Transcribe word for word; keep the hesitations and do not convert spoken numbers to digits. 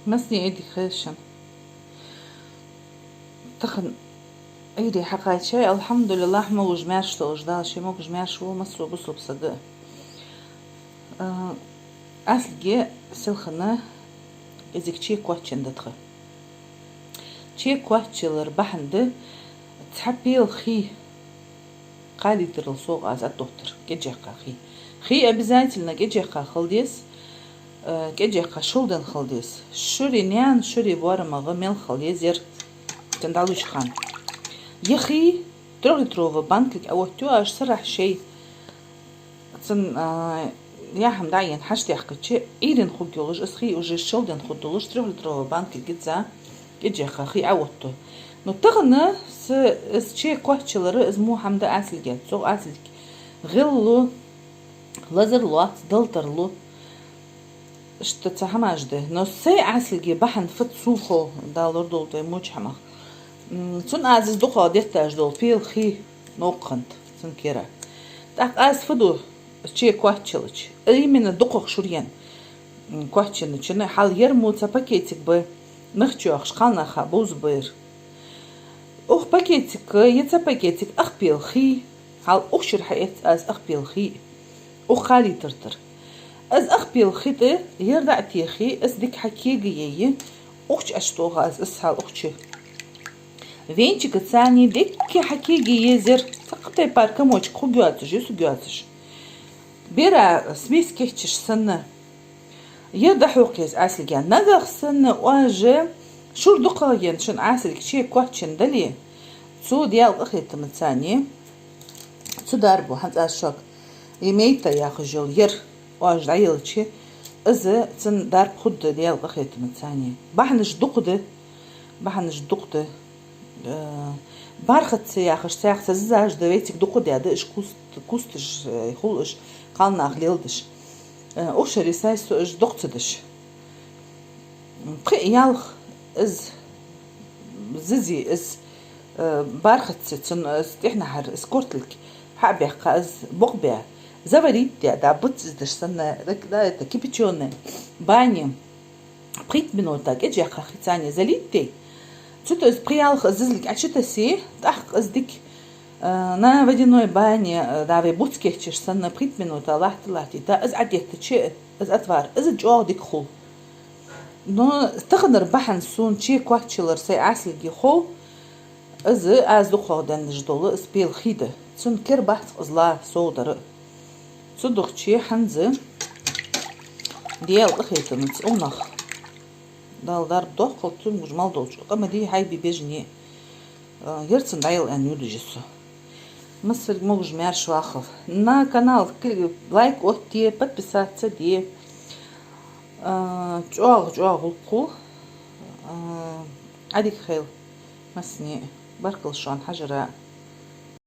Массане а дика хийла шун. Тахан Ӏуйре хьакхаьчай, алхьамдулиллахӀ, могаш-маьрша долаш Дала, ший могаш-маьрша ва массо бусалба саг а. А, Ӏаьсилга селхан кӀезига чай коаччан да тха. Чай коаччалара бахьан да цхьа пела хий кхалийтарал совгӀа аз оттадоттар, кӀезига хий. Хий обязательно кӀезига хила деза, э, кӀезига шулденна хила деза. Шури наьна, шури боарамагӀа мел хила еза ер, цун дӀалуш хана. Ер хий трёхлитровый банкага Ӏооттаю аз сарахьа шоай. Цун, а, яхьам дӀаена хьачудехкача, Ӏуйренна хургйолаш, из хий уже шулденна хургдолаш, трёхлитровый банкага из кӀезига хий Ӏооттаю. Ну, тахан са, из чай коаччалара, из во хӀама да Ӏаьсилга. Цох Ӏаьсилг гӀеллу, лазар лоац, далтар лу. Иштта цхьа хӀамаш да. Но сай Ӏаьсилга бахьан фуд сона хов, Дала лорадолда вай моча хӀамах. М, цун аз из дукхагӀа детташ дола пела хий новкъа хиннад цун кера. ТӀаккха аз фу ду чай коаччалча, именно дукхагӀа шура енна, м, коаччаннача, хьал ер мо цхьа пакетик ба, нах чу яхаш, кхалнаха бовзаб ер. Укх пакетика, е цхьа пакетик ах пела хий, хьал укх чура хьаэц аз ах пела хий. Укх кхалийтар тӀара. Из ах пела хий тӀа ер дӀа а техе, из дика хьакегаеш, укх чу Ӏочутоха аз из хьал укх чу. Венчикаца цхьана дика хьакегаеш ер, цхьаккха тайпара комочек хургйоацаш, юсаргйоацаш. Бера смесь кийчъеш санна. Ер дӀахьокха еза Ӏаьсилга. Нагахь санна оаш шура дукхагӀа енна шун Ӏаьсилг чай коаччан дале, цу Даьла къахетамца, цу дарбо, хӀанз аз шуга, е мейта яхаш йола ер оаш дӀаелча, из цун дарба хургда Даьла къахетамца. Бахьанаш дукха да, бахьанаш дукха да. Э, бархатца яхаш, цхьаькха цхьа зизаш да, вайцига дукха даьд, уж куст-, кусташ, э, хул уж, кхалнаха леладеш. Э, укх шера сай со уж дукха ца деш. Пхи ялх из зизи, из, э, бархатца цун, из тӀехьнахьара, из кортилг хьа а баьккха, из букъ бе. Заварить де, да, буц из деш санна, да, это, кипячёный, бане. Пхийтта минута кӀезига хий цхьана залить де. Цу тӀа из пхи ялх из зизлиг Ӏочутассе, тӀаккха из дика, э, на водяной бане, э, да, вай буц кийчъеш санна, пхийтта минута латте-латте, тӀаккха из Ӏодеттача, из отвар, из чӀоагӀа дика хул. Но таханара бахьан сона чай коаччалара сай Ӏаьсилга хов, из аз дукхагӀа денна дола из пела хий да. Цун кера бац-кх из ла совдара. Цудухьа хӀанз Даьла къахетамца укх наха Дала дарба доаккхалда цунга, уж мел долча къамаьла хьайбе бежане, а, ер цунна дӀаяла аьнна юдаш я со. Массарга могаш-маьрша вахалва. На канал кли-, лайк оттаде, подписаться де. А, чӀоагӀа, чӀоагӀа гӀулакх хул. А, Ӏадика хийла массане а. Баркал шоана хьажара.